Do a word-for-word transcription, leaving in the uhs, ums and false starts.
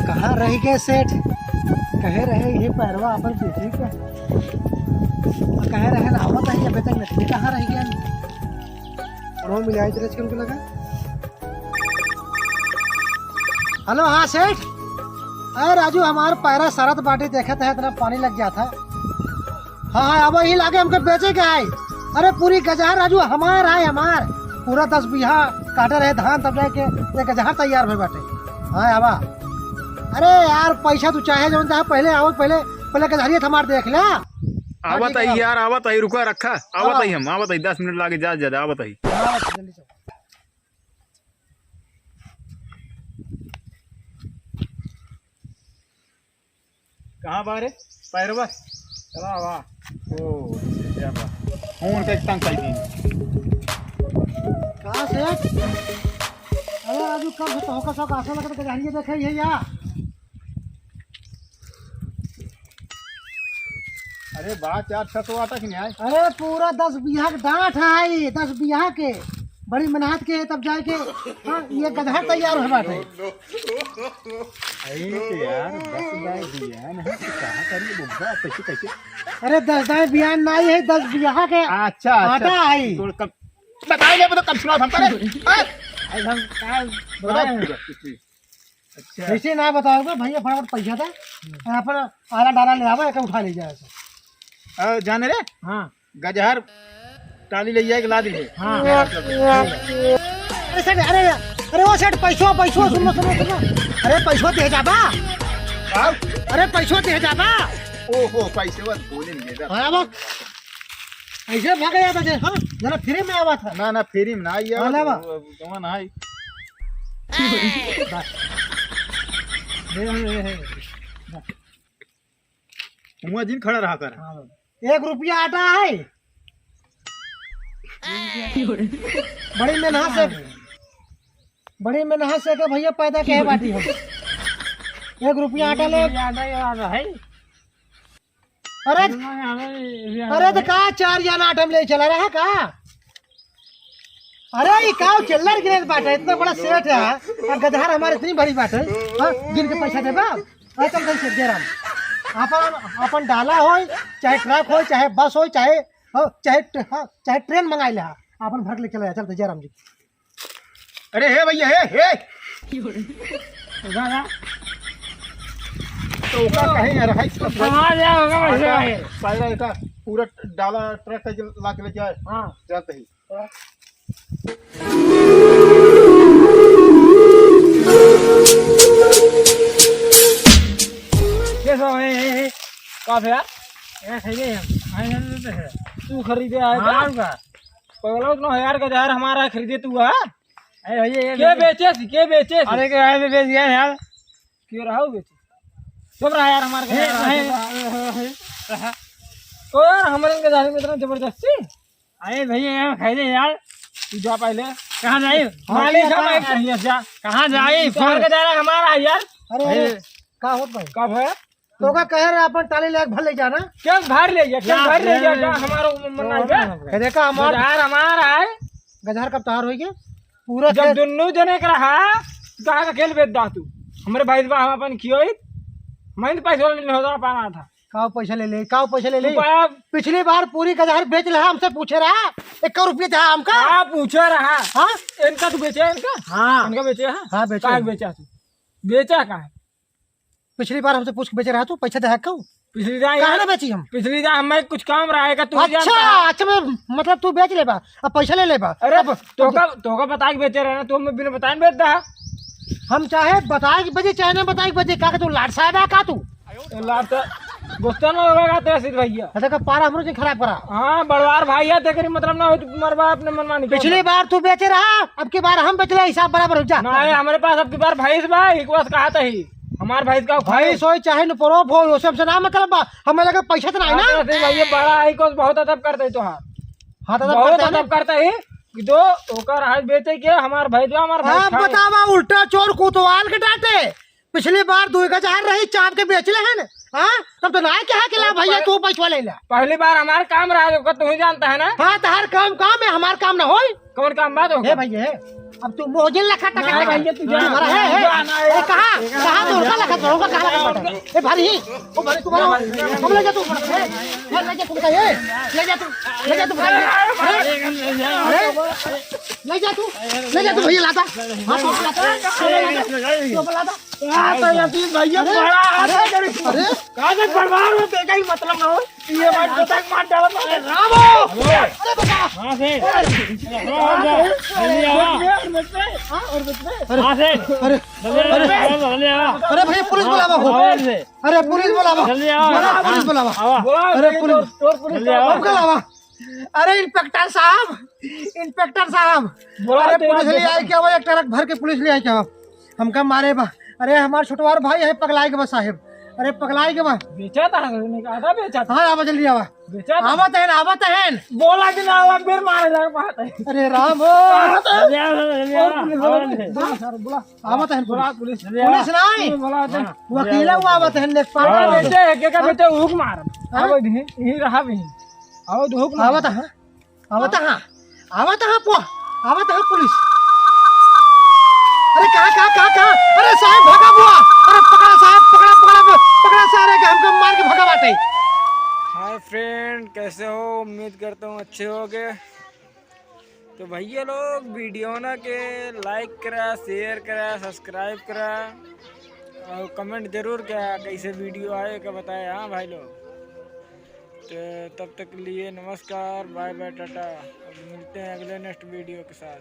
कहाँ रहि गए सेठ? कहे रहे ये पैरवा अपन बेचे के। आ, कहे रहे ना आवत है, अबे तक नहीं, कहाँ रहि गए? फोन मिला इधर से, उनको लगा। हेलो, हाँ सेठ। अरे राजू, हमार पैरा सरत बाटे, देखत है इतना पानी लग जात है। हाँ, हाँ, अब यही लागे हमके बेचे के है। अरे पूरी गजहर राजू हमार है, हमार। पूरा दस बीघा काटे रहे धान, तब जाके ये गजहर तैयार भई बाटे। हाँ, आवा। अरे यार, पैसा तू चाहे जौन चाहे, पहले आवत, पहले, पहले गजहरिया हमार देख ले। आवत हाँ, ठीक है। ही यार, आवत ही, रुका, रखा। आवत हाँ। ही हम, आवत ही, दस मिनट लागे, ज्यादा, ज्यादा, आवत ही। हाँ, जल्दी चल। कहाँ बा रे पैरवा? चला बा। ओ, क्या बा? फोन का एक तंग कर दी। कहाँ से? अरे राजू, कब से तोहका सब आशा लगत गजहरिया देखे ही है या? अरे बा, चार छह सौ आटा की नहीं आए? अरे पूरा दस बीघा के डांठ है, दस बीघा के। बड़ी मेहनत के तब जाए के, हाँ, ये गदहा तैयार हो बाटे। अरे तो यार, दस गाय दिया ना, तो कहाँ करिए बुब्बा, कैसे, कैसे? अरे दस गाय बियान नहीं है, दस बीघा के अच्छा, अच्छा। आटा है। तो कब बताए ले, तो कब सुना था, अरे, अरे। अरे हम क्या बताओ बताएं? पूरा, कुछ भी। अच्छा। जैसे ना बताओगे भैया, फटाफट पैसा दे, अपन आला डाला ले आवा, एक उठा ले जाए। अ, जाने रे? हाँ। गजहर टाली ले जाए के ला दी है। हाँ। अरे सेठ, अरे, अरे ओ सेठ, पैसो, पैसो, सुनो, सुनो, सुनो। अरे पैसो दे जाबा। का? अरे पैसो दे जाबा। ओहो, पैसे वाला बोले नहीं दे। हाँ, बा। ऐसे भाग जाता जे, हाँ, जरा फ्री में आवा था। ना, ना, फ्री में ना आई, हाँ, आवा ना, तो बा। वो, वो, वो ना आई। बस। हे, हे, हे, हे। बस। हुआं जिन खड़ा रहा कर। हाँ, बा। एक रुपया आटा है। बड़ी मेहनत से, बड़ी मेहनत से के भैया पैदा कहे बाटी हम। एक रुपया आटा ले। आटा, आटा है। अरे, अरे, तो का चार आना आटा में ले चला रहा का? अरे, ये का चिल्लर गिनत बाटे, इतना बड़ा सेठ है, और गदहार हमारे इतनी बड़ी बाटे, हाँ, गिन के पैसा देबा? अरे, चल, चल, चल, जयराम, अपन, अपन डाला होय, चाहे ट्रक होय, चाहे बस होय, चाहे, हाँ, चाहे ट-, हाँ, चाहे ट्रेन मंगाई ले, हाँ, अपन भर के ले चला जा, चल, तो जयराम जी। अरे हे भैया, हे, हे। उठा ना। तो ओका कहे यार, हाय, कहाँ गया होगा वैसे आटा, भाई? पहले एका पूरा डाला ट्रक से ला के ले जाए। हाँ। जाते ही। कैसा है, है, है? कहाँ से यार? यहाँ खरीदे हम। हाँ, यहाँ से लेते हैं। तू खरीदे आए हाँ, का? का? पगला, उतना हजार का जहर हमारा खरीदे तू, हाँ? अरे भैया, ये के बेचे? बेचे सी, के बेचे सी? अरे, के भाई, बेच गया यार। क्यों रहा हो बेचे? चुप रहा यार, हमारे घर हे, आ रहा हे, है। हे, हे, हे। रहा। तो यार, हमारे इनके जाने में इतना जबरदस्ती? अरे भैया, यार, खाई दे यार। तू जा पहले। कहाँ जाई? हाँ, मालिक क्या साहब, कहाँ? आए हैं, जा। कहाँ जाई? इनका फोन घर का जाना हमारा है यार। अरे, हे। अरे, का होत भाई? का भया? तो का कहे रहे अपन टाली ले भर ले जाना? क्या भर ले गया? क्या क्या भर ले गया? भर? क्या हमारा मन नहीं गया? ये देखा हमार गजहर हमारा है। गजहर कब तैयार होई के? पूरा जब खेत दोनों जने का रहा, तो कहा का खेल बेच दा तू? हमरे भाई बा हम अपन खियोई, मैं तो पैसा लेने होता पाना था। काव पैसा ले ले, काव पैसा ले ले? तू पाया पिछली बार पूरी गजहर बेच रहा, हमसे पूछे रहा, एक रुपये था हमका। हाँ, पूछे रहा। हाँ? इनका तू बेचे, इनका? हाँ। इनका बेचे, हाँ? हाँ, बेचे। काहे बेचा तू? बेचा काहे? पिछली बार हमसे पूछ के बेचे रहा तू, पैसा दे हक कऊ? पिछली बार काहे यार, ना बेची हम? पिछली बार हमें कुछ काम रहा है का, तू ही अच्छा, जानता है। अच्छा, मैं, मतलब तू बेच लेबा, अब पैसा ले लेबा। अरे, अब तोका, तोका बताए के बेचे रहे ना, तू हमें बिना बताए बेच दा। हम चाहे बताए के बेचे, चाहे ना बताए के बेचे, का, का तू लाट साहब है का तू? ए, लाट तो गुस्सा ना होगा का तेरे सिर भैया? अरे का पारा हमरो से खराब करा। हाँ, बड़वार भाई है, तेरे मतलब ना हो, तू मरवा अपने मनमानी के। पिछली बार तू बेचे रहा, अब की बार हम बेच ले, हिसाब बराबर हो जा। ना, ये हमारे पास अब की बार भैंस बा, एक बस कहा था ही। हमार भैंस का भैंस होई चाहे नपरोप होई, ओसे हमसे ना मतलब बा। हमें लगे पैसा तो नहीं ना। हाँ, तो भाई, ये बड़ा है, कुछ बहुत अदब करते ही तोहार। हाँ, तो अदब बहुत करते हैं ना। अदब करते ही कि दो ओकर आज बेचे के हमार भैंस बा, हमार भैंस आप खाए। बतावा, उल्टा चोर कोतवाल के डांटे। पिछली बार दो का जहर रही, चाप के बेच ले है ना। हाँ, तब तो ना क्या है कि ला तो भैया, पह-, तू पैसा ले ला। पहली बार हमार काम रहा, ओकर तू ही जानता है ना। हाँ, तो हर काम काम है, हमार काम ना होई। कौन काम बा तो? हे भैया, हे। अब तू मोजिल लखा टका ना, टका। भैया, तू जा। तुम्हारा है, है? जा, ना, ए, कहाँ? कहाँ तो होगा लखा, होगा कहाँ लखा? ए, भारी ही। ओ, भारी तुम्हारा। हम ले जा तू। ए, ए, ले जा तू, ए, ले जा तू। ले जा तू, भाई। अरे, अरे, ले जा तू। ले जा तू, भैया, लाता। हाँ, तो लाता। तो लाता। हाँ, तो यतीम भैया, अरे, बड़ा अरे, आदमी। अरे। कहाँ से बर्बाद होते, कहीं मतलब ना हो। ये बात तो तक मार डाला था। अरे रामो! अरे बाबा! कहाँ से? अरे, अरे, जल्दी आवा। अरे, अरे, अरे, कहाँ से? अरे, जल्दी आवा, अरे, जल्दी आवा। अरे भैया, पुलिस बुलावा हो। आवा जल्दी। अरे, पुलिस बुलावा। जल्दी आवा। बुला, पुलिस बुलावा। आवा। अरे, पुलिस। चोर पुलिस। जल्दी आवा। हमका लावा। अरे, इंस्पेक्टर साहब, इंस्पेक्टर साहब। बुला अरे, दे, पुलिस ले आए क्या? वो एक ट्रक भर के पुलिस ले आए क्या? हमका मारे बा। अरे, हमार छोटवार भाई है, पगलाए के बा साहेब। अरे, पगलाए के बा। बेचा था, आधा बेचा था। हाँ, आवा, जल्दी आवा। बेचा था। आवत है, आवत है। बोला कि ना, आवा, फिर मारे लग पाते। अरे राम हो। जल्दी आवा, जल्दी आवा, आवा, जल्दी। बुला, सर, बुला। आवत है बुला पुलिस। पुलिस। जल्दी आवा। पुलिस ना आई। बुला दे। हाँ, वो अकेला हुआ आवत है, लेखपाल हाँ। का बेटे, एक, एक बेटे हुक मार। हाँ? अब यहीं, यहीं रहा भी। अब हुक मार। आवत है। आवत हाँ, आवत हाँ पो, आवत हाँ पुलिस। अरे कहाँ, कहाँ, कहाँ, कहाँ? अरे साहेब, भागा बुआ। अरे पकड़ा साहेब, पकड़ा, पकड़ा, पकड़ा सारे के, हमको मार के भगा बाटे। हाय फ्रेंड, कैसे हो? उम्मीद करता हूँ अच्छे होगे। तो भैया लोग, वीडियो ना के लाइक करा, शेयर करा, सब्सक्राइब करा और कमेंट जरूर करा, कैसे वीडियो आए का बताए। हाँ भाई लोग, तो तब तक के लिए नमस्कार, बाय बाय, टाटा। अब मिलते हैं अगले नेक्स्ट वीडियो के साथ।